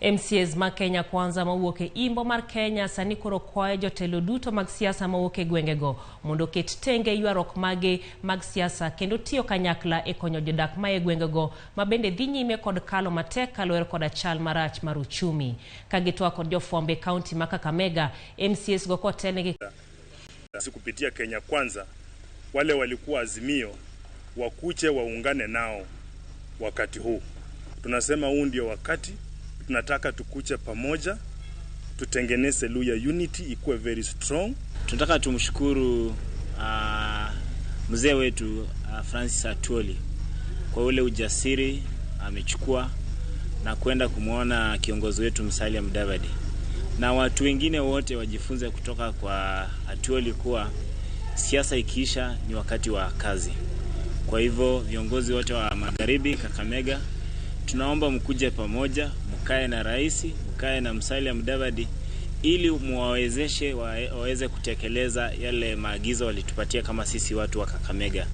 MCAs ma Kenya Kwanza mawuok e imbo mar Kenya sani koro kwayo jotelo duto mag siasa mawuok e gwengego mondo oket tenge ywaruok mage mag siasa kendo tiyo kanyakla e konyo jodak ma e gwengego ma bende dhi nyime kod kalo matek kaluwore koda chal marach mar uchumi. Ka gitwak kod jofwambo e kaunti ma Kakamega, MCAs go kotelnegi kupitia Kenya Kwanza, wale walikuwa Azimio wakuje waungane nao wakati huu. Tunasema huu ndio wakati tunataka tukuje pamoja, tutengeneze Luhya unity ikuwe very strong. Tunataka tumshukuru mzee wetu Francis Atwoli kwa ule ujasiri amechukua na kwenda kumwona kiongozi wetu Musalia Mudavadi, na watu wengine wote wajifunze kutoka kwa Atwoli kuwa siasa ikiisha ni wakati wa kazi. Kwa hivyo viongozi wote wa Magharibi, Kakamega, tunaomba mkuje pamoja, mkae na rais, mkae na Musalia Mudavadi ili muwawezeshe waweze kutekeleza yale maagizo walitupatia kama sisi watu wa Kakamega.